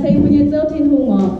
Ceng mbuo nyei Ziouv Tin-Hungh oc.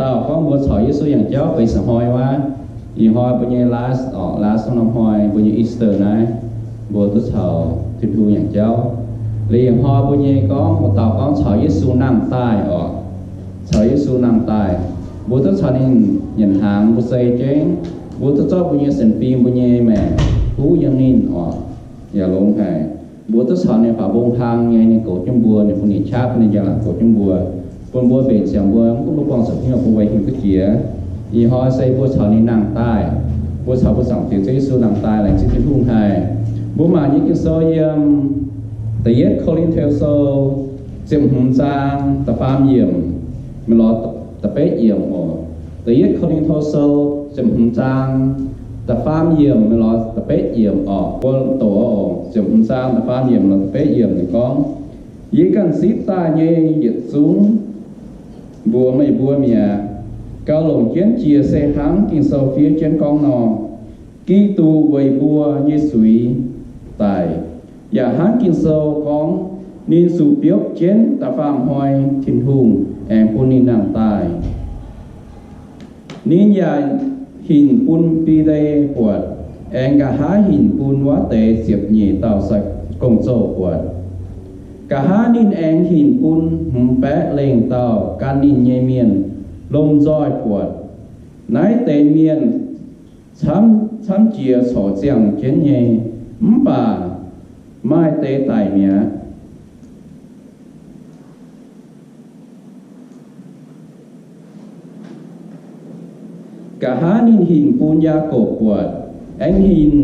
Dauh gorngv mbuo caux Yesu yangh jauv benx sa'hnoi wuov. Ih hnoi mbuo nyei last, orqc, last norm hnoi mbuo nyei Easter naaiv, mbuo duqv caux Tin-Hungh yangh jauv. Liuz ih hnoi mbuo nyei gorngv, mbuo dauh gorngv caux Yesu nangh daaih, orqc, caux Yesu nangh daaih. Mbuo duqv caux ninh nyanc hnaangx, mbuo sei jienv, mbuo duqv zorqv mbuo nyei sienx fim, mbuo nyei maengc huv yiem ninh, orqc, yaac longx haic. Mbuo duqv caux ninh faaux mbong hlang nyei, ninh goux jienv mbuo, ninh bun ninh qaqv, bun ninh njang-laangc goux jienv mbuo, bun mbuo mbenc siangx mbuo mv gunv mbuo buangh zuqc hnyouv, bun mbuo hingh duqv jiex. Ih hnoi se mbuo caux ninh nangh daaih, mbuo caux mbuo Zaangc Diex Ziouv Yesu nangh daaih, laengz zingh Tin-Hungh haic. Mbuo mangc nyei Ging-Sou yiem Da'yietv Ko^lin^to Sou ziepc hmz zaang da'faam yiemc mingh lorz da'betv yiemc oc. Da'yietv Ko^lin^to Sou ziepc hmz zaang da'faam yiemc mingh lorz da'betv yiemc oc. Mbuo doqc oc. Ziepc hmz zaang da'faam yiemc lorz da'betv yiemc ninh gorngv, Yie ganh zipv daaih nyei yietc zungv mbuox meih mbuo mi'aqv. Gauh longc jienv jiex se hnangv Ging-Sou fiev jienv gorngv nor, Giduc weic mbuo nyei zuiz daic. Yaac hnangv Ging-Sou gorngv, Ninh zuqc biopv jienv da'faam hnoi, Tin-Hungh aengx bun ninh nangh daaih. Ninh yaac hinc bun Bide buatc, aengx nqa'haav hinc bun wuov deix ziepc nyeic dauh sai-gong-zoh buatc. Nqa'haav ninh aengx hinc bun hmz baeqv lengh dauh gan ninh nyei mienh lomh nzoih buatc. Naaiv deix mienh camv, camv jiex corc ziangh jienv nyei, mv baac maaih deix daic mi'aqv. Nqa'haav ninh hinc bun Yaagorpc buatc, aengx hinc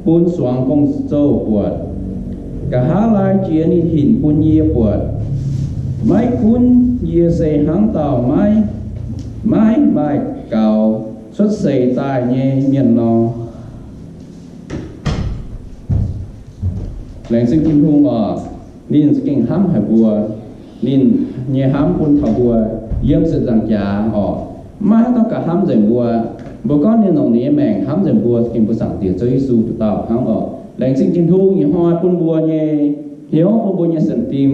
bun zuangx gong-zoh buatc. Nqa'haav lai jiex ninh hinc bun yie buatc. Maiv gunv yie se hnangv dauh maiv, maiv maaih gaux cuotv seix daaih nyei mienh nor. Laengz zingh Tin-Hungh oc. Ninh za'gengh hnamv haic mbuo. Ninh nyei hnamv bun taux mbuo yiem ziepc nzaangc jaax oc, maiv haaix dauh gauh hnamv nzengc mbuo. Mbuo gorngv ninh longc ninh nyei maengc hnamv nzengc mbuo, za'gengh mbuo Zaangc Diex Ziouv Yesu dauh dauh hnangv oc. Laengz zingh Tin-Hungh ih hnoi bun mbuo nyei hnyouv, bun mbuo nyei sienx fim,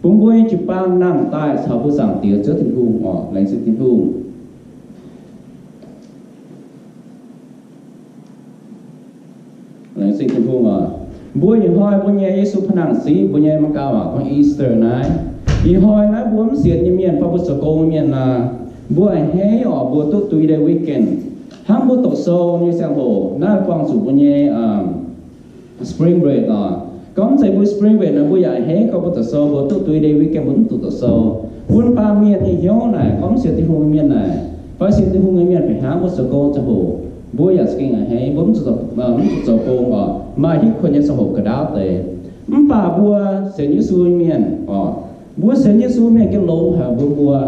bun mbuo nyei jiu-baang nangh daaih caux mbuo Zaangc Diex Ziouv Tin-Hungh oc. Laengz zingh Tin-Hungh. Laengz zingh Tin-Hungh oc. Mbuo ih hnoi mbuo nyei Yesu Pa'nangc Sipv, mbuo nyei Meigaa waac gorngv Easter naaiv. Ih hnoi naaiv mbuo mv sienx nyei mienh fai mbuo zoux gong nyei mienh nor, mbuo a'hneiv oc, mbuo duqv dui deix weekend. Hnangv mbuo doqc sou nyei ziangh hoc naaiv buangh zuqc mbuo nyei spring break oc. Gorngv mv zeiz mbuo spring break nor, mbuo yaac a'hneiv gorngv mbuo doqc sou, mbuo duqv dui deix weekend mbuo mv zuqc doqc sou. Bun baamh mienh nyei hnyouv naaic, gorngv mv sienx Tin-Hungh nyei mienh naaic, fai sienx Tin-Hungh nyei mienh fih hnangv, mbuo zoux gong ziangh hoc mbuo yaac za'gengh a'hneiv, mbuo mv zuqc zoux gong oc, maaih hitv kuonx nyei ziangh hoc ga'ndaauv deix. Mv baac mbuo sienx Yesu nyei mienh oc, mbuo sienx Yesu mienh gengh longx haic bun mbuo,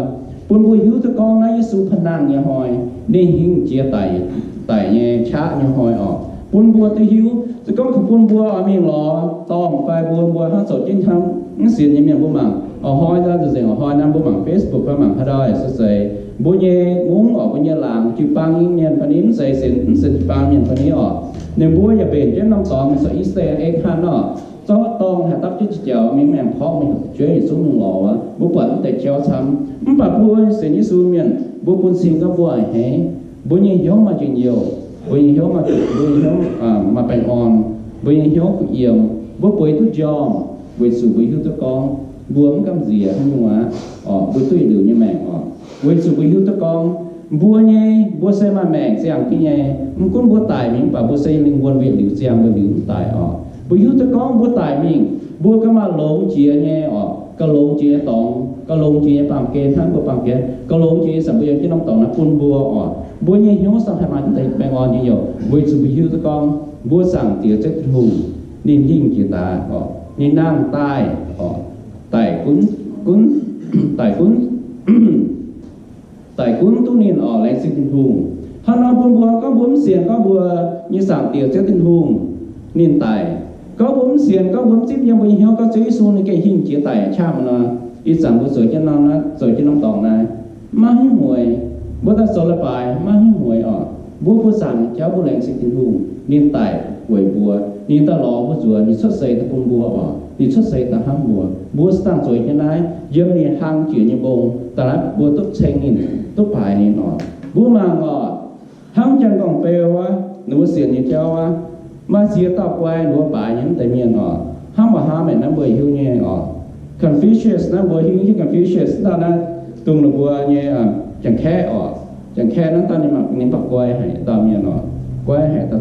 bun mbuo hiuv duqv gorngv naaiv Yesu Pa'nangc nyei hnoi, ninh hingh jiex daic, daic nyei qaqv nyei hnoi oc, bun mbuo duqv hiuv. Se gorngv kungx bun mbuo oix mingh lorz dorngh fai mbuo, mbuo hnangv zoux jienv hnangv mv sienx nyei mienh mbuo mangc, a'hnoi nzengc, a'hnoi naaiv mbuo mangc Facebook fai mangc haaix dauh se zeiz, mbuo nyei mungv oc, mbuo nyei laangz, jiu-baang nyei mienh fai ni, mv zeiz sienx, mv sienx jiu-baang mienh fai ni oc, ninh mbuo yaac mbenc jienv norm dorngx mingh zoux Easter egg hnangv oc. Zorqv dorngh haih dapv jienv jiex jauv mingh, mv aengx porv mingh, jueiv yietc zungv mingh lorz wuov, mbuo buatc mv deix jauv camv. Mv baac mbuo sienx Yesu mienh, mbuo bun cing gorngv mbuo a'hneiv, mbuo nyei hnyouv maaih njien-youh, mbuo nyei hnyouv maaih, mbuo nyei hnyouv maaih baengh orn, mbuo nyei hnyouv kuh yiem, mbuo bueix duqv njormh, weic zuqc mbuo hiuv duqv gorngv mbuo mv gamh nziex haaix nyungc aqv oc, mbuo duqv yietc liuz nyei maengc oc. Weic zuqc mbuo hiuv duqv gorngv mbuo nyei, mbuo se maaih maengc ziangh jienv nyei. Mv gunv mbuo daic mingh, mv baac mbuo se lingh wuonh yietc liuz ziangh, mbuo liuz mv daic oc. Mbuo hiuv duqv gorngv mbuo daic mingh, mbuo ganh maaih longx jiex nyei oc, gauh longx jiex nyei dorngx, gauh longx jiex nyei baamh gen hnangv mbuo baamh gen, gauh longx jiex nyei, se mbuo yiem jienv norm dorngx naaiv bun mbuo oc. Mbuo nyei hnyouv sangx haih maaih deix baengh orn nyei youh, weic zuqc mbuo hiuv duqv gorngv mbuo Zaangc Diex Ziouv Tin-Hungh ninh hingh jiex daaih oc, ninh nangh daaih oc, daic gunv, gunv, daic gunv, daic gunv duqv ninh oc. Laengz zingh Tin-Hungh. Hnangv nor bun mbuo gorngv mbuo mv sienx gorngv mbuo nyei Zaangc Diex Ziouv Tin-Hungh ninh daic, gorngv mbuo mv sienx gorngv mbuo mv zipv yiem mbuo nyei hnyouv gorngv Ziouv Yesu ninh gengh hingh jiex daic qaqv nor, ih zanc mbuo zoux jienv norm naaiv, zoux jienv norm dorngx naaiv, maiv hingh mueiz. Mbuo daaih zoux leiz-baaix maiv hingh mueiz oc. Mbuo buoz zaangc jauv mbuo laengz zingh Tin-Hungh, ninh daic weic mbuo, ninh daaih lorz mbuo nzuonx, ninh cuotv seix daaih bun mbuo oc, ninh cuotv seix daaih hnamv mbuo. Mbuo se dangh zueiz jienv naaiv yiem ninh hlang jiex nyei mbong, daaih naaiv mbuo duqv ceng ninh, duqv baaix ninh oc. Mbuo mangc oc, hnangv janx-gorngv-beu wuov, ninh mbuo sienx nyei jauv wuov, maaih ziex dauh guai ninh mbuo baaix nyei mv deix mienh oc. Hnangv Muhammad naaiv mbuo hiuv nyei oc. Confucius naaiv mbuo hiuv nyei. Confucius naaiv dauh naaiv dongh ninh mbuo nyei Janx-Kaeqv oc. Janx-Kaeqv naaiv dauh ninh mangc ninh baac guai haic dauh mienh oc. Guai haic dauh,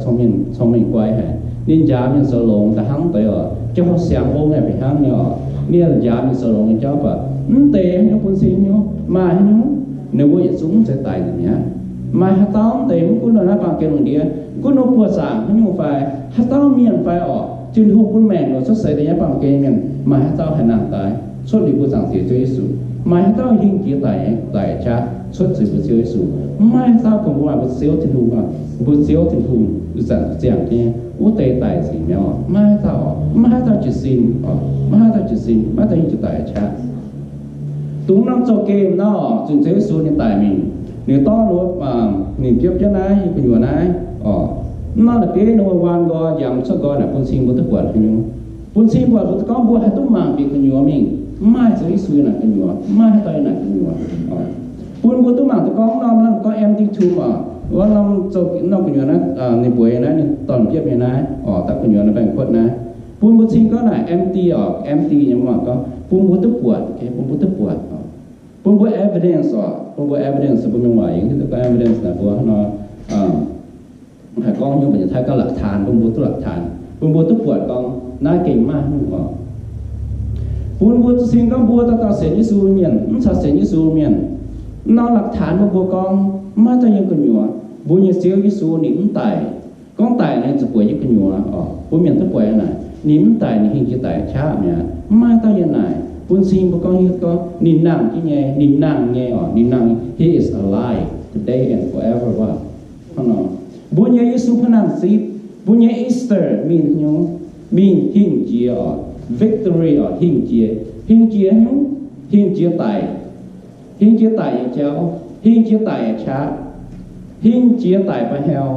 cong-mengh guai haic. Ninh njaaux mienh zoux longx da'hnangv deix oc. Jauv siangx mbong naaic fih hnangv nyei oc. Ninh njaaux mienh zoux longx nyei jauv baac mv deix nyei bun cing nyei, maaih haaix nyungc ninh mbuo yietc zungv mv zeiz daic nzengc mi'aqv. Maaih haaix dauh mv deix mv gunv naaiv baamh gen lungh ndiev, gunv ninh buoqc zaangc haaix nyungc fai haaix dauh mienh fai oc, Tin-Hungh bun maengc longc cuotv seix daaih nyei baamh gen mienh, maaih haaix dauh haih nangh daaih cuotv liuz mbuo Zaangc Diex Ziouv Yesu? Maaih haaix dauh hingh jiex daic, daic qaqv cuotv zuqc mbuo Ziouv Yesu? Mv maaih haaix dauh, kungx mbuo maaih mbuo Ziouv Tin-Hungh oc, mbuo Ziouv Tin-Hungh zanc ziangh jienv wuov deix daic nzengc mi'aqv oc. Mv maaih haaix dauh oc, mv maaih haaix dauh jiez sin oc, mv maaih haaix dauh jiez sin, mv maaih haaix dauh hingh jiex daic qaqv. Dongh norm zouv-gemh nor, zuqc Ziouv Yesu ninh daic mingh, ninh dorv ninh, ninh biopv jienv naaiv gu'nyuoz naaiv oc. Mv norm la'bieiv ninh mbuo waan nqoi, njamx cuotv nqoi naaic, bun cing mbuo duqv buatc haaix nyungc? Bun cing buatc mbuo duqv gorngv mbuo haih duqv mangc bieqc gu'nyuoz mingh, mv maaih Ziouv Yesu yiem naaic gu'nyuoz, mv maaih haaix dauh yiem naaic gu'nyuoz oc. Bun mbuo duqv mangc duqv gorngv norm, norm gorngv empty tomb oc, wuov norm zouv, norm gu'nyuoz naaiv, ninh bueix naaiv, ninh dorh biopv nyei naaiv oc, da'gu'nyuoz naaiv baengh kuotv naaiv. Bun mbuo cing gorngv naaic empty oc, empty nyei mangc gorngv bun mbuo duqv buatc, bun mbuo duqv buatc oc. Bun mbuo evidence oc, bun mbuo evidence, mbuo mienh waac yiem hiuv duqv gorngv evidence naaic mbuo hnangv nor, haih gorngv nyungc mbuo nyei Taiv gorngv หลักฐาน, bun mbuo duqv หลักฐาน, bun mbuo duqv buatc gorngv naaiv gengh maaih nyungc oc. Bun mbuo duqv cing gorngv mbuo dauh dauh sienx Yesu mienh, mv caux sienx Yesu mienh, norm หลักฐาน bun mbuo gorngv mv maaih dauh yiem gu'nyuoz. Mbuo nyei Ziouv Yesu ninh mv daic. Gorngv daic ninh zuqc bueix yiem gu'nyuoz oc. Bun mienh duqv buatc naaic, ninh mv daic, ninh hingh jiex daic qaqv mi'aqv. Mv maaih dauh yiem naaic. Bun cing mbuo gorngv hiuv gorngv ninh nangh jienv nyei, ninh nangh nyei oc, ninh nangh, he is alive today and forever oc. Hnangv nor, mbuo nyei Yesu Hpinv-Nangh Zipv, mbuo nyei Easter mingh nyungc, mingh hingh jiex oc, victory oc, hingh jiex, hingh jiex nyungc, hingh jiex daic, hingh jiex daic nyei jauv, hingh jiex daic nyei qaqv, hingh jiex daic ba'hau,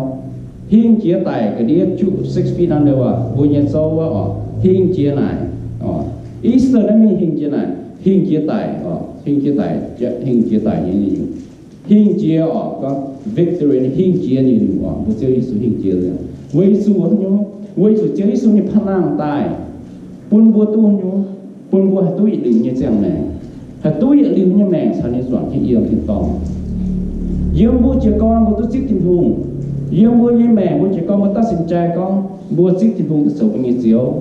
hingh jiex daic ga'ndiev juqv six feet under oc, mbuo nyei zouv wuov oc, hingh jiex naaic oc. Easter naaiv mingh hingh jiex naaic, hingh jiex daic oc, hingh jiex daic, hingh jiex daic nyei, hingh jiex oc, gorngv victory, hingh jiex nyei nyungc oc, mbuo Ziouv Yesu hingh jiex. Weic zuqc haaix nyungc? Weic zuqc Ziouv Yesu ninh paan laangh daaih bun mbuo duqv haaix nyungc? Bun mbuo haih duqv yietc liuz nyei ziangh maengc, haih duqv yietc liuz nyei maengc caux ninh zuangx jienv yiem tin-dorngh. Yiem mbuo jiez gorn mbuo duqv zipv Tin-Hungh. Yiem mbuo nyei maengc mbuo jiez gorn mbuo daaih sin jai gorngv mbuo zipv Tin-Hungh daaih zoux mbuo nyei Ziouv.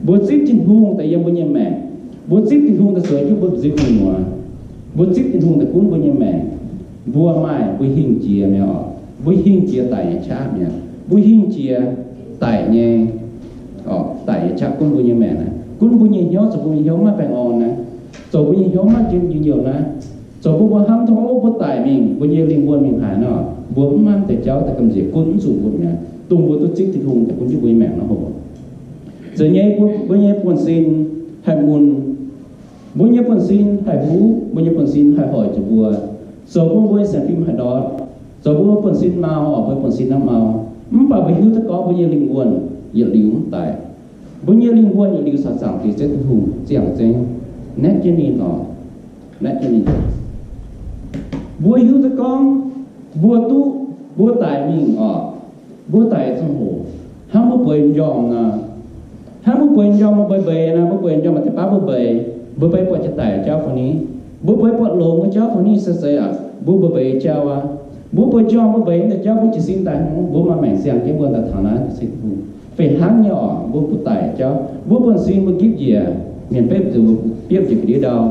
Mbuo zipv Tin-Hungh daaih yiem mbuo nyei maengc. Mbuo zipv Tin-Hungh daaih zoux jienv mbuo nyei gu'nyuoz. Mbuo zipv Tin-Hungh daaih gunv mbuo nyei maengc. Mbuo maaih, mbuo hingh jiex mi'aqv oc. Mbuo hingh jiex daic nyei qaqv mi'aqv. Mbuo hingh jiex daic nyei, daic nyei qaqv gunv mbuo nyei maengc naaiv, gunv mbuo nyei hnyouv, zoux mbuo nyei hnyouv maiv baengh orn naaiv, zoux mbuo nyei hnyouv maiv njien-youh naaiv, zoux bun mbuo hnamv tov mbuo daic mingh, mbuo nyei lingh wuonh mingh haaix nor, mbuo mv maaih deix jauv daaih gamh nziex gunv mv zuqc mbuo mi'aqv, dongh mbuo duqv zipv Tin-Hungh daaih gunv jienv mbuo nyei maengc nor oc. Zeiz nyei, mbuo nyei buonv-sin haih mun, mbuo nyei buonv-sin haih huv, mbuo nyei buonv-sin haih hoic zuqc mbuo, zoux bun mbuo nyei sienx fim haih ndortv, zoux bun mbuo buonv-sin mau, mbuo buonv-sin naaiv mau. Mv baac mbuo hiuv duqv gorngv mbuo nyei lingh wuonh yietc liuz mv daic. Mbuo nyei lingh wuonh yietc liuz caux Zaangc Diex Ziouv Tin-Hungh ziangh zengx, naetv jienv ninh oc, naetv jienv ninh. Mbuo hiuv duqv gorngv mbuo duqv, mbuo daic mingh oc, mbuo daic ziangh hoc, hnangv mbuo bueix m'njormh nor, hnangv mbuo bueix m'njormh, mbuo mbeix mbeix nor, mbuo bueix m'njormh maaih deix baav mbuo mbeix, mbuo mbeix buatc jiex daic jauv fai ni? Mbuo mbeix buatc longx nyei jauv fai ni? Se zeiz aqv, mbuo mbeix mbeix jauv aqv. Mbuo bueix m'njormh mbuo mbeix deix jauv, mbuo jiez sin daaih hnyouv, mbuo maaih maengc ziangh jienv mbuo daaih taux naaiv da'seix Tin-Hungh. Fih hnangv nyei oc, mbuo, mbuo daic jauv, mbuo buonv-sin mbuo gipv njiec, mienh bepv nzuqc, biopv njiec ga'ndiev ndau,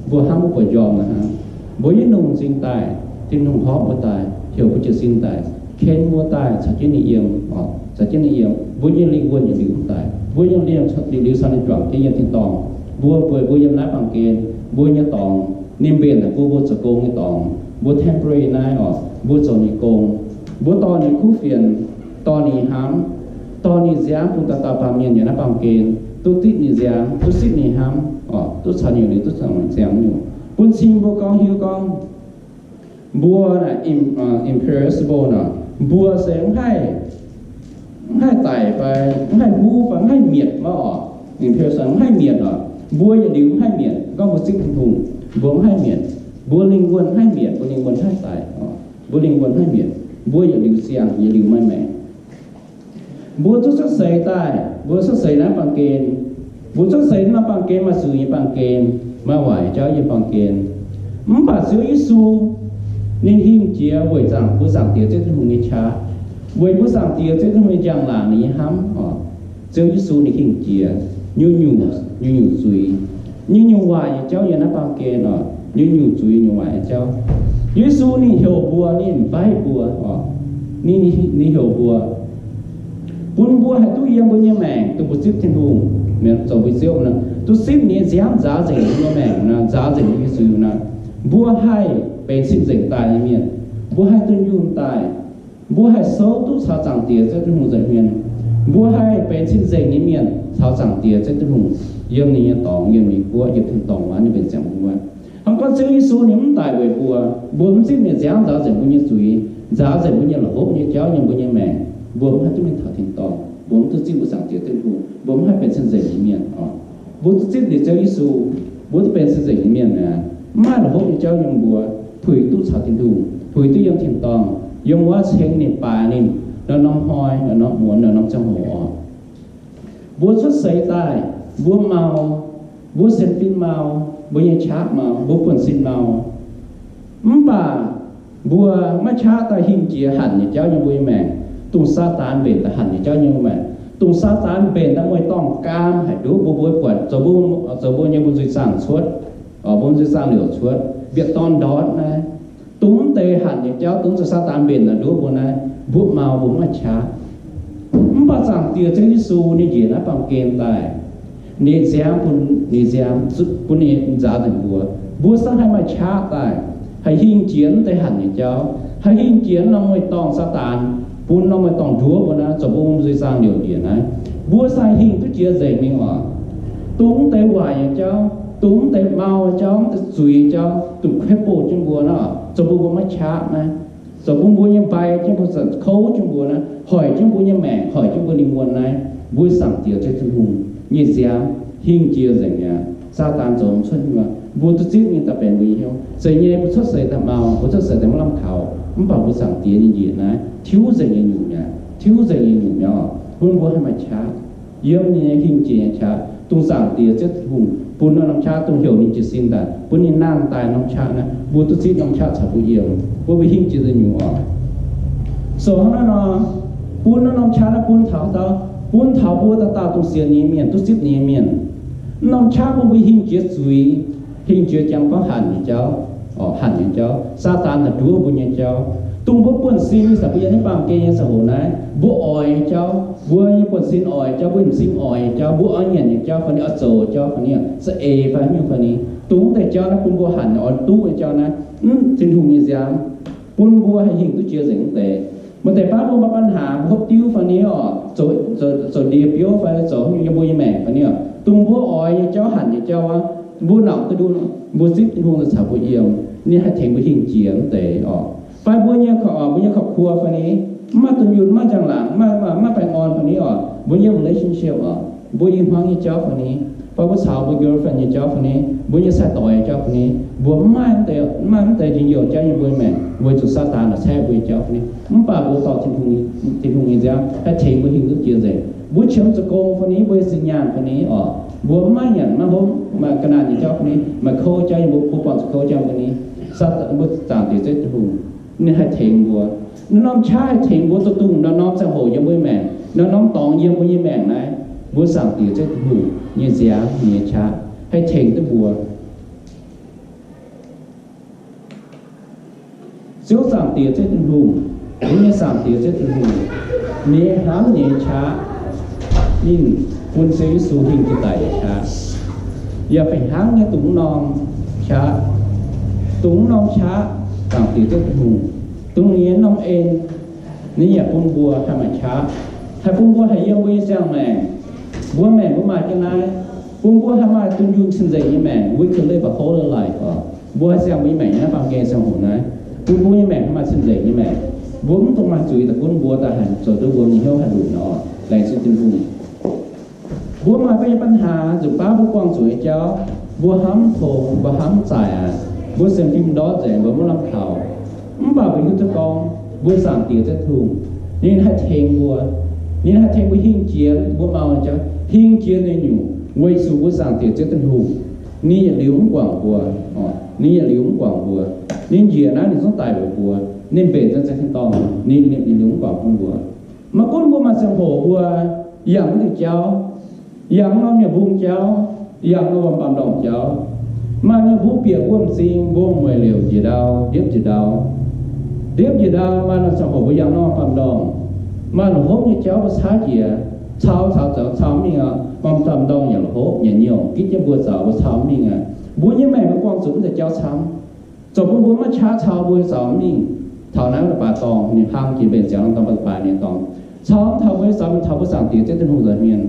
mbuo hnangv mbuo bueix m'njormh nor hnangv. Mbuo yiem lungh m'zing daaih, Tin-Hungh horpc mbuo daaih, heuc mbuo jiez sin daaih, ken mbuo daaih caux jienv ninh yiem oc, caux jienv ninh yiem. Mbuo nyei lingh wuonh yietc liuz mv daic, mbuo nyei lingh wuonh yietc liuz caux ninh juangc jienv yiem tin-dorngh. Mbuo bueix mbuo yiem naaiv baamh gen, mbuo nyei dorngx, ninh mbenc haic bun mbuo zoux gong nyei dorngx. Mbuo temporary naaiv oc, mbuo zoux ninh gong. Mbuo dorh ninh kuv fienx, dorh ninh hnamv, dorh ninh nziaamv bun dauh dauh baamh mienh yiem naaiv baamh gen duqv zipv ninh nziaamv, duqv zipv ninh hnamv oc, duqv caux ninh liuz, duqv caux ninh ziangh nyungc. Bun cing mbuo gorngv hiuv gorngv mbuo naaic im, imperishable nor, mbuo se mv haih, mv haih daic fai mv haih huv fai mv haih mietc maiv oc. Imperishable mv haih mietc oc. Mbuo yietc liuz mv haih mietc. Gorngv mbuo zipv Tin-Hungh, mbuo mv haih mietc. Mbuo lingh wuonh haih mietc, mbuo lingh wuonh haih daic, mbuo lingh wuonh haih mietc, mbuo yietc liuz siang, yietc liuz maaih maengc. Mbuo duqv cuotv seix daaih, mbuo cuotv seix naaiv baamh gen, mbuo cuotv seix naaiv baamh gen maaih zuiz nyei baamh gen, maaih waaic jauv nyei baamh gen. Mv baac Ziouv Yesu ninh hingh jiex weic zaangc mbuo Zaangc Diex Ziouv Tin-Hungh nyei qaqv, weic mbuo Zaangc Diex Ziouv Tin-Hungh nyei njang-laangc ninh nyei hnamv oc. Ziouv Yesu ninh hingh jiex nyungc-nyungc, nyungc-nyungc zuiz, nyungc-nyungc waaic nyei jauv yiem naaiv baamh gen oc, nyungc-nyungc zuiz, nyungc waaic nyei jauv. Yesu ninh heuc mbuo, ninh mv baaih mbuo oc, ninh, ninh heuc mbuo, bun mbuo haih duqv yiem mbuo nyei maengc dongh mbuo zipv Tin-Hungh, zoux mbuo Ziouv nor, duqv zipv ninh nyei nziaamv nzaaux nzengc mbuo nyei maengc nor, nzaaux nzengc mbuo nyei zuiz nor, mbuo haih benx cing-nzengc daaih nyei mienh, mbuo haih dunh yunh daaih, mbuo haih souv duqv caux Zaangc Diex Ziouv Tin-Hungh nza'hmien, mbuo haih benx cing-nzengc nyei mienh caux Zaangc Diex Ziouv Tin-Hungh yiem ninh nyei dorngx, yiem ninh nyei guoqv, yiem tin-dorngh wuov ninh benx ziangh mbuo. Hnangv gorngv Ziouv Yesu ninh mv daic weic mbuo, mbuo mv zipv ninh nziaamv nzaaux nzengc mbuo nyei zuiz, nzaaux nzengc mbuo nyei la'hopv nyei jauv yiem mbuo nyei maengc, mbuo mv haih duqv mingh taux tin-dorngh, mbuo mv duqv zipv mbuo Zaangc Diex Tin-Hungh, mbuo mv haih benx cing-nzengc nyei mienh oc. Mbuo duqv zipv liuz Ziouv Yesu, mbuo duqv benx cing-nzengc nyei mienh aqv. Mv maaih la'hopv nyei jauv yiem mbuo, puix duqv caux Tin-Hungh, puix duqv yiem tin-dorngh, yiem wuov ceng ninh, baaix ninh, norm-norm hnoi, norm-norm muonz, norm-norm ziangh hoc oc. Mbuo cuotv seix daaih, mbuo mau, mbuo sienx fim mau, mbuo nyei qaqv mau, mbuo buonv-sin mau, mv baac mbuo maiv qaqv daaih hingh jiex hanc nyei jauv yiem mbuo nyei maengc, dongh Saadaan mbenc daaih hanc nyei jauv yiem mbuo maengc, dongh Saadaan mbenc daaih mueiz-dorngh gaam haic nduov mbuo, mbuo buatc zoux mbuo, zoux mbuo nyei mbuo nzuih zaangh cuotv, mbuo nzuih zaangh liouc cuotv, bieqc dorn ndortv naaiv. Dongh mv deix hanc nyei jauv, dongh zuqc Saadaan mbenc daaih nduov mbuo naaiv, mbuo mau, mbuo mv maaih qaqv. Mv baac Zaangc Diex Ziouv Yesu ninh njiec naaiv baamh gen daaih, ninh nziaamv bun, ninh nziaamv bun ninh nzaaux nzengc mbuo. Mbuo se haih maaih qaqv daaih, haih hingh jiex mv deix hanc nyei jauv, haih hingh jiex norm mueiz-dorngh Saadaan bun norm mueiz-dorngh nduov mbuo naaiv, zoux mbuo nzuih zaangh liouc njiec naaiv. Mbuo se haih hingh duqv jiex nzengc mingh oc. Dongh mv deix waaic nyei jauv, dongh mv deix mau nyei jauv, mv deix zuiz nyei jauv, dongh kuaaiv bouh jienv mbuo naaiv, zoux bun mbuo maiv qaqv naaiv, zoux bun mbuo nyei mbai jienv mbuo, zanc kouv jienv mbuo naaiv, hoic jienv mbuo nyei maengc, hoic jienv mbuo lingh wuonh naaiv, mbuo Zaangc Diex Ziouv Tin-Hungh nyei nziaamv hingh jiex nzengc mi'aqv. Saadaan zoux mv cuotv nyei. Mbuo duqv zipv mingh daaih benx mbuo nyei hnyouv. Zeiz nyei, mbuo cuotv seix daaih mau, mbuo cuotv seix daaih maiv lamh kaux, mv baac mbuo Zaangc Diex nyei njiec naaiv tiuv nzengc nyei nyungc mi'aqv, tiuv nzengc nyei nyungc mi'aqv oc, bun mbuo haih maaih qaqv. Yiem ninh nyei hingh jiex nyei qaqv, dongh Zaangc Diex Ziouv Tin-Hungh bun norm-norm qaqv, dongh heuc ninh jiez sin daaih, bun ninh nangh daaih norm qaqv naaiv, mbuo duqv zipv norm qaqv caux mbuo yiem, mbuo mbuo hingh jiex nzengc nyungc oc. So hnangv naaiv nor, bun norm-norm qaqv naaiv bun taux dauh, bun taux mbuo dauh dauh dongh sienx ninh nyei mienh, duqv zipv ninh nyei mienh. Norm qaqv bun mbuo hingh jiex zuiz, hingh jiex jangx gorngv hanc nyei jauv, oc, hanc nyei jauv, Saadaan naaic nduov mbuo nyei jauv. Dongh mbuo buonv-sin nyei, mbuo yiem naaiv baamh gen nyei ziangh hoc naaiv, mbuo oix nyei jauv, mbuo nyei buonv-sin oix nyei jauv, mbuo m'zing oix nyei jauv, mbuo oix nyanc nyei jauv fai ni, oix zoux jauv fai ni, za'eix fai nyungc fai ni, dongh mv deix jauv naaiv bun mbuo hanc oix duqv nyei jauv naaiv, mv, Tin-Hungh nyei nziaamv bun mbuo haih hingh duqv jiex nzengc mv deix. Maaih deix baav mbuo maaih ปัญหา mbuo hopv diuv fai ni oc, zoux, zoux, zoux ndie biouv fai zoux haaix nyungc yiem mbuo nyei maengc fai ni oc, dongh mbuo oix nyei jauv, hanc nyei jauv aqv, mbuo nauc duqv nduqc, mbuo zipv Tin-Hungh daaih caux mbuo yiem, ninh haih tengx mbuo hingh jiex mv deix oc. Fai mbuo nyei, mbuo nyei ครอบครัว fai ni, mv maaih dunh yunh, mv maaih njang-laangc, mv maaih, mv maaih baengh orn fai ni oc, mbuo nyei relationship oc, mbuo i hmuangv nyei jauv fai ni, fai mbuo caux mbuo girlfriend nyei jauv fai ni, mbuo nyei sai-doix nyei jauv fai ni, mbuo mv maaih, mv maaih mv deix njien-youh jauv yiem mbuo nyei maengc weic zuqc Saadaan naaic caeqv mbuo nyei jauv fai ni. Mv baac mbuo dorh Tin-Hungh, Tin-Hungh nyei nziaamv haih tengx mbuo hingh duqv jiex nzengc. Mbuo qiemx zoux gong fai ni, mbuo nyei zinh nyaanh fai ni oc, mbuo mv maaih nyanc maiv hopv, maaih ga'naaiv nyei jauv fai ni, maaih kouv jauv yiem mbuo, mbuo buangh zuqc kouv jauv fai ni, Saadaan, mbuo Zaangc Diex Ziouv Tin-Hungh ninh haih tengx mbuo. Norm-norm qaqv haih tengx mbuo duqv dongh norm-norm ziangh hoc yiem mbuo nyei maengc, norm-norm dorngx yiem mbuo nyei maengc naaiv, mbuo Zaangc Diex Ziouv Tin-Hungh nyei nziaamv, ninh nyei qaqv haih tengx duqv mbuo. Ziouv Zaangc Diex Ziouv Tin-Hungh, mbuo nyei Zaangc Diex Ziouv Tin-Hungh, ninh hnamv nyei qaqv, ninh bun Ziouv Yesu hingh jiex daic nyei qaqv, yaac fih hnangv nyei dongh norm qaqv, dongh norm qaqv, Zaangc Diex Ziouv Tin-Hungh, dongh ninh nyei norm en, ninh yaac bun mbuo haih maaih qaqv, haih bun mbuo haih yiem mbuo nyei ziangh maengc. Mbuo maengc mbuo maaih jienv naaiv, bun mbuo haih maaih dunh yunh cing-nzengc nyei maengc, we can live a holy life oc. Mbuo haih ziangh mbuo nyei maengc nyei naaiv baamh gen ziangh hoc naaiv, bun mbuo nyei maengc haih maaih cing-nzengc nyei maengc. Mbuo mv dungx maaih zuiz daaih gunv mbuo daaih haih zoux duqv mbuo nyei hnyouv haih lunc nor. Laengz zingh Tin-Hungh. Mbuo maaih mbuo nyei ปัญหา nzunc baav mbuo buangh zuqc nyei jauv, mbuo hnamv tong, mbuo hnamv zaaic aqv. Mbuo sienx fim ndortv nzengc, mbuo maiv lamh kaux. Mv baac mbuo hiuv duqv gorngv mbuo Zaangc Diex Ziouv Tin-Hungh, ninh haih tengx mbuo. Ninh haih tengx mbuo hingh jiex mbuo mangc jauv, hingh jiex nyei nyungc, weic zuqc mbuo Zaangc Diex Ziouv Tin-Hungh, ninh yietc liuz mv guangc mbuo. Ninh yietc liuz mv guangc mbuo. Ninh njiec naaiv ninh zungv daaih weic mbuo. Ninh mbenc nzengc tin-dorngh, ninh yietc liuz mv guangc bun mbuo. Maiv gunv mbuo maaih ziangh hoc mbuo yangh wuov nyungc jauv, yangh norm nyungc mbungv jauv, yangh norm baamh ndorngh jauv, maaih nyungc mbungv bieqc mbuo m'zing, mbuo mueic liouc njiec ndau, ndiepv njiec ndau. Ndiepv njiec ndau, maaih norm ziangh hoc mbuo yangh norm baamh ndorngh, maaih la'hopv nyei jauv mbuo caaiv jiex, cau caux zoux cau mingh aqv, norm baamh ndorngh yaac la'hopv nyei nyouh gitv jienv mbuo zoux, mbuo cau mingh aqv. Mbuo nyei maengc mbuo buangh zuqc mv deix jauv camv. Zoux bun mbuo maiv qaqv cau mbuo zoux mingh. Taux naaiv wuov deix baaix dorngh ninh hlang jiex mbenc ziangx norm dorngx baaix baaix ninh dorngx. Cau mv taux mbuo zoux, mv taux mbuo Zaangc Diex Ziouv Tin-Hungh nzoih mienh.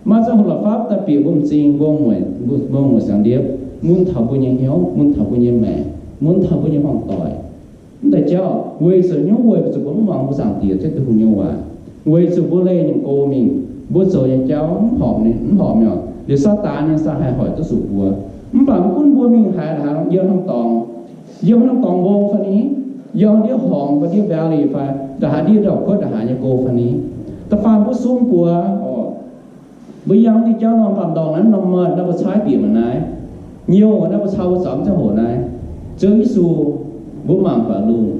Maaih ziangh hoc la'fapv daaih bieqc mbuo m'zing, mbuo mueic, mbuo mueic siangx ndiepv, mun taux mbuo nyei hnyouv, mun taux mbuo nyei maengc, mun taux mbuo nyei hmuangv doic. Mv deix jauv weic zuqc hnyouv weic zuqc mbuo mv muangx mbuo Zaangc Diex Ziouv Tin-Hungh nyei waac, weic zuqc mbuo leih nyungc go mingh, mbuo zoux nyei jauv mv horpc, mv horpc mi'aqv. Liuz Saadaan ninh za'gengh haih hoic duqv zuqc mbuo. Mv baac mv gunv mbuo mingh haaix, haaix yiem norm dorngx, yiem norm dorngx mbong fai ni, yiem ndiev horngz fai ndiev valley fai ndongc haaix, ndiev ndau-kuotv ndongc haaix nyei go fai ni, da'faanh mbuo sung buoz oc, mbuo yangh nyei jauv norm baamh ndorngh naaiv, norm mienh naaiv mbuo caaiv bieqc mangc naaiv, nyouh naaiv mbuo cau mbuo zoux mv ziangh hoc naaiv, Ziouv Yesu, mbuo mangc baac lungh,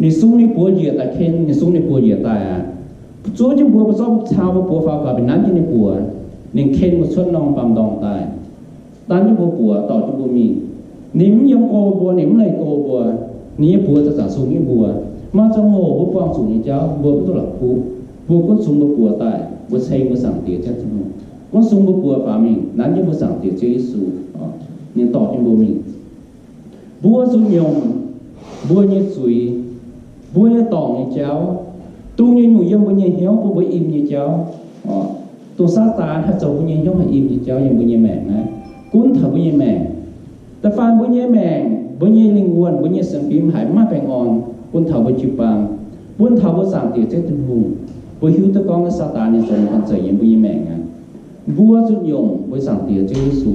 ninh sung ninh buoz njiec daaih ken, ninh sung ninh buoz njiec daaih aqv. Zuov jienv mbuo, mbuo zorqv cau mbuo buoz faaux gaax, mingh nanv jienv ninh buoz, ninh ken mbuo cuotv norm baamh ndorngh daaih. Nanv jienv mbuo buoz dorh jienv mbuo mingh. Ninh mv yiem go mbuo, ninh mv leih go mbuo. Ninh nyei buoz zanc-zanc sung jienv mbuo. Maaih ziangh hoc mbuo buangh zuqc nyei jauv mbuo mv duqv la'kuqv. Mbuo gunv sung mbuo buoz daaih, mbuo ceng mbuo Zaangc Diex Ziouv Tin-Hungh. Gunv sung mbuo buoz faaux mingh, nanv jienv mbuo Zaangc Diex Ziouv Yesu, ninh dorh jienv mbuo mingh. Mbuo zuqc nyiemc mbuo nyei zuiz, mbuo nyei dorngc nyei jauv, dongh nyei nyungc yiem mbuo nyei hnyouv bun mbuo im nyei jauv, dongh Saadaan haih zoux mbuo nyei hnyouv haih im nyei jauv yiem mbuo nyei maengc naaiv, gunv taux mbuo nyei maengc. Da'faanh mbuo nyei maengc, mbuo nyei lingh wuonh, mbuo nyei sienx fim haiz maiv baengh orn, bun taux mbuo jiu-baang, bun taux mbuo Zaangc Diex Ziouv Tin-Hungh, mbuo hiuv duqv gorngv Saadaan ninh zoux nyei gorn-zeic yiem mbuo nyei maengc aqv. Mbuo zuqc nyiemc mbuo Zaangc Diex Ziouv Yesu,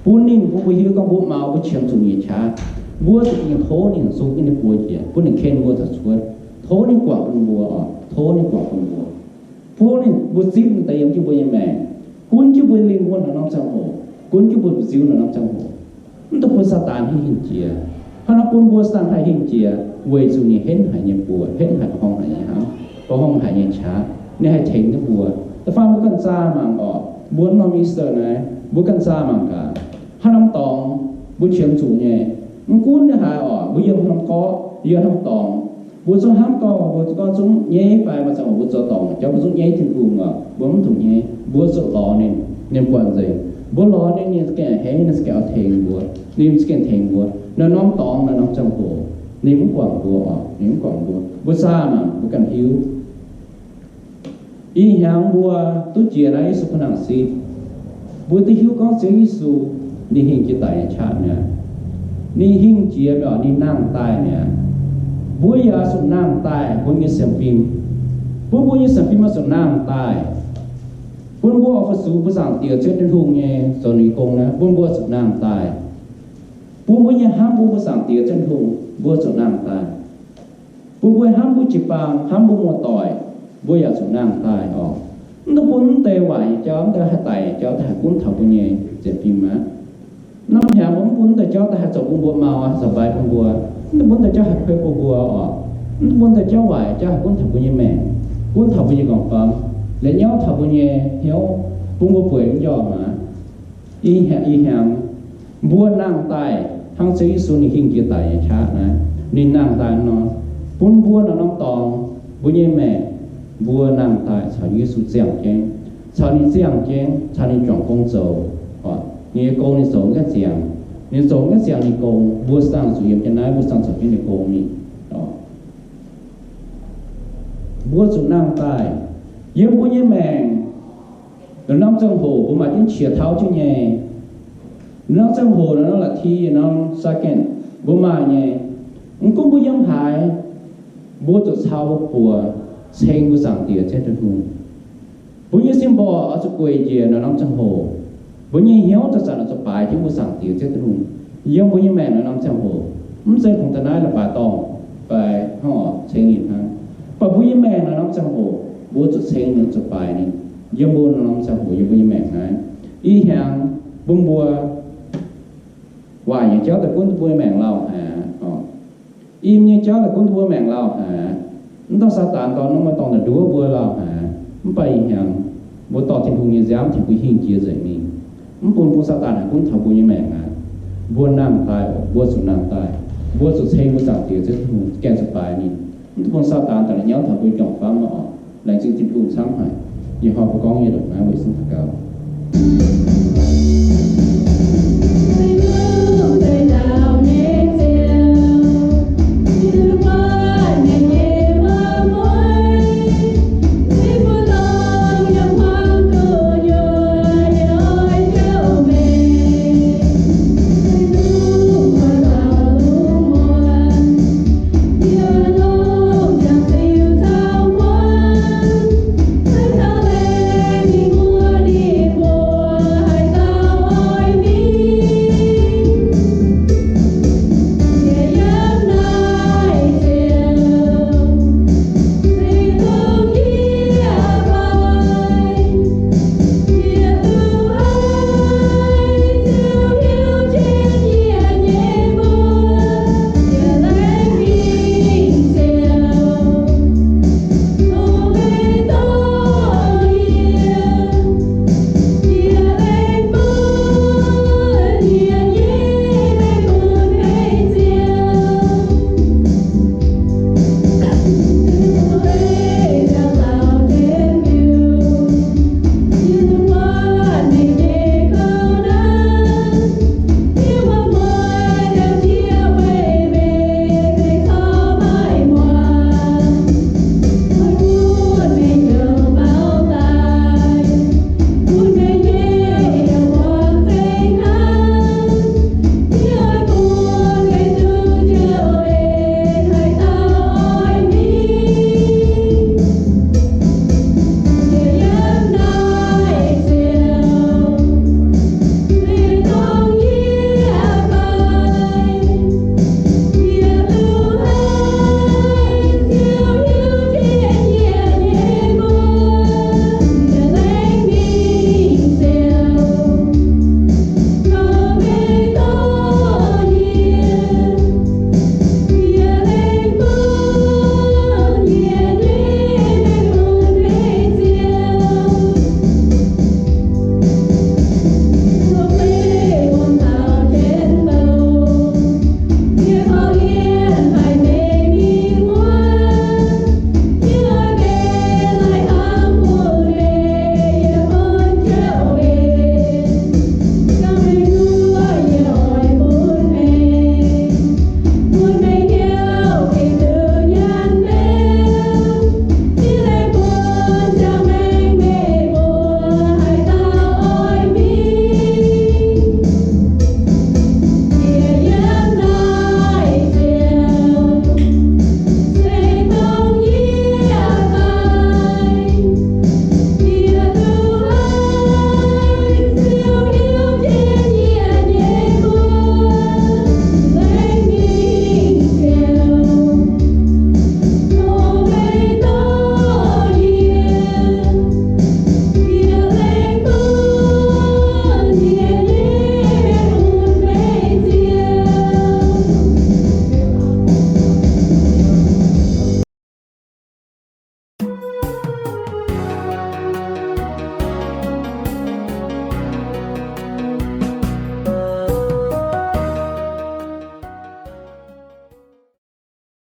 bun ninh, bun mbuo hiuv gorngv mbuo maux, mbuo qiemx zuqc nyei qaqv, mbuo zuqc tov ninh sung jienv ninh buoz njiec, bun ninh ken mbuo taux cuotv. Tov ninh guangc bun mbuo oc, tov ninh guangc bun mbuo. Bun ninh, mbuo zipv ninh daaih yiem jienv mbuo nyei maengc, gunv jienv mbuo lingh wuonh norm-norm ziangh hoc, gunv jienv mbuo nziu norm-norm ziangh hoc. Mv dungx bun Saadaan hingh jiex. Hnangv naaiv bun mbuo Saadaan haih hingh jiex, weic zuqc ninh henv haic nyei buoz, henv haic, horngh haic nyei hnamv, horngh haic nyei qaqv, ninh haih tengx jienv mbuo. Da'faanh mbuo ganh zaah mangc oc, mbuo norm Easter naaiv, mbuo ganh zaah mangc gaax. Hnangv norm dorngx mbuo qiemx zuqc nyei, mv gunv naaiv haaix oc, mbuo yiem norm gorqv, yiem norm dorngx, mbuo zungv hnamv gorngv, mbuo gorngv zungv nyei fai maaih ziangh hoc mbuo zoux dorngc jauv mbuo zungv nyei Tin-Hungh oc, mbuo mv dungx nyei, mbuo zuqc lorz ninh, ninh buatc nzengc. Mbuo lorz ninh, ninh za'gengh a'hneiv, ninh za'gengh oix tengx mbuo, ninh za'gengh tengx mbuo. Naaiv norm dorngx, naaiv norm ziangh hoc, ninh mv guangc mbuo oc, ninh mv guangc mbuo. Mbuo zaah mangc, mbuo ganh hiuv. Ih hnyangx mbuo duqv jiex naaiv Yesu bun nangc sipv, mbuo duqv hiuv gorngv Ziouv Yesu ninh hingh jiex daic nyei qaqv mi'aqv. Ninh hingh jiex mi'aqv, ninh nangh daaih mi'aqv. Mbuo yaac zuqc nangh daaih, mbuo nyei sienx fim, bun mbuo nyei sienx fim oix zuqc nangh daaih, bun mbuo oix fu-sux mbuo Zaangc Diex Ziouv Tin-Hungh nyei zoux ninh gong naaiv, bun mbuo zuqc nangh daaih, bun mbuo nyei hnamv bun mbuo Zaangc Diex Ziouv Tin-Hungh, mbuo zuqc nangh daaih. Bun mbuo hnamv mbuo jiu-baang, hnamv mbuo muoz-doic, mbuo yaac zuqc nangh daaih oc. Mv dungx bun mv deix waaic nyei jauv, mv deix haih daic nyei jauv daaih haih gunv taux mbuo nyei sienx fim aqv. Norm hnyangx mbuo mv bun mv deix jauv daaih haih zoux bun mbuo mau, haih zoux mbai bun mbuo. Mv dungx bun mv deix jauv haih kuei bun mbuo oc. Mv dungx bun mv deix jauv waaic jauv haih gunv taux mbuo nyei maengc, gunv taux mbuo nyei nqorngv-famv, la'nyauv taux mbuo nyei hnyouv, bun mbuo bueix mv njormh aqv. Ih hnyangx, ih hnyangx mbuo nangh daaih hnangv Ziouv Yesu ninh hingh jiex daic nyei qaqv naaiv, ninh nangh daaih nor, bun mbuo norm-norm dorngx, mbuo nyei maengc, mbuo nangh daaih caux Yesu ziangh jienv, caux ninh ziangh jienv, caux ninh juangc gong zoux. Ninh nyei gong ninh zoux gaengh ziangx, ninh zoux gaengh ziangx ninh gong, mbuo ziangh zuqc yiem jienv naaiv, mbuo ziangh zuqc jienv ninh gong mingh. Mbuo zuqc nangh daaih yiem mbuo nyei maengc. Norm-norm ziangh hoc mbuo maaih jienv qiex tauv jienv nyei. Norm-norm ziangh hoc, norm-norm la'ti, norm-norm second mbuo maaih nyei. Mv gunv mbuo yiem haaix, mbuo zuqc cau mbuo buoz ceng mbuo Zaangc Diex Ziouv Tin-Hungh. Mbuo nyei symbol oix zuqc gueic njiec norm-norm ziangh hoc. Mbuo nyei hnyouv zanc-zanc oix zuqc baaix jienv mbuo Zaangc Diex Ziouv Tin-Hungh. Yiem mbuo nyei maengc naaiv norm ziangh hoc, mv zeiz kungx daaih naaiv leiz-baaix dorngh fai hnangv oc ceng ninh hnangv. Mv baac mbuo nyei maengc naaiv norm ziangh hoc, mbuo zuqc ceng ninh, zuqc baaix ninh. Yiem mbuo naaiv norm ziangh hoc, yiem mbuo nyei maengc naaiv, ih hnyangx bun mbuo waaic nyei jauv daaih gunv mbuo nyei maengc lauh haic. Im nyei jauv daaih gunv mbuo maengc lauh haic. Mv dorh Saadaan dorh norm dorngx daaih nduov mbuo lauh haic. Mv baac ih hnyangx mbuo dorh Tin-Hungh nyei nziaamv tengx mbuo hingh jiex nzengc mingh, mv bun bun Saadaan haih gunv taux mbuo nyei maengc aqv. Mbuo nangh daaih, mbuo zuqc nangh daaih, mbuo zuqc ceng mbuo Zaangc Diex Ziouv Tin-Hungh gaengh zuqc baaix ninh, mv bun Saadaan daaih la'nyauv taux mbuo nyei juangc famv oc. Laengz zingh Tin-Hungh camv haic. Ih hnoi mbuo gorngv nyei ndongc naaiv weic zunh daux gaux.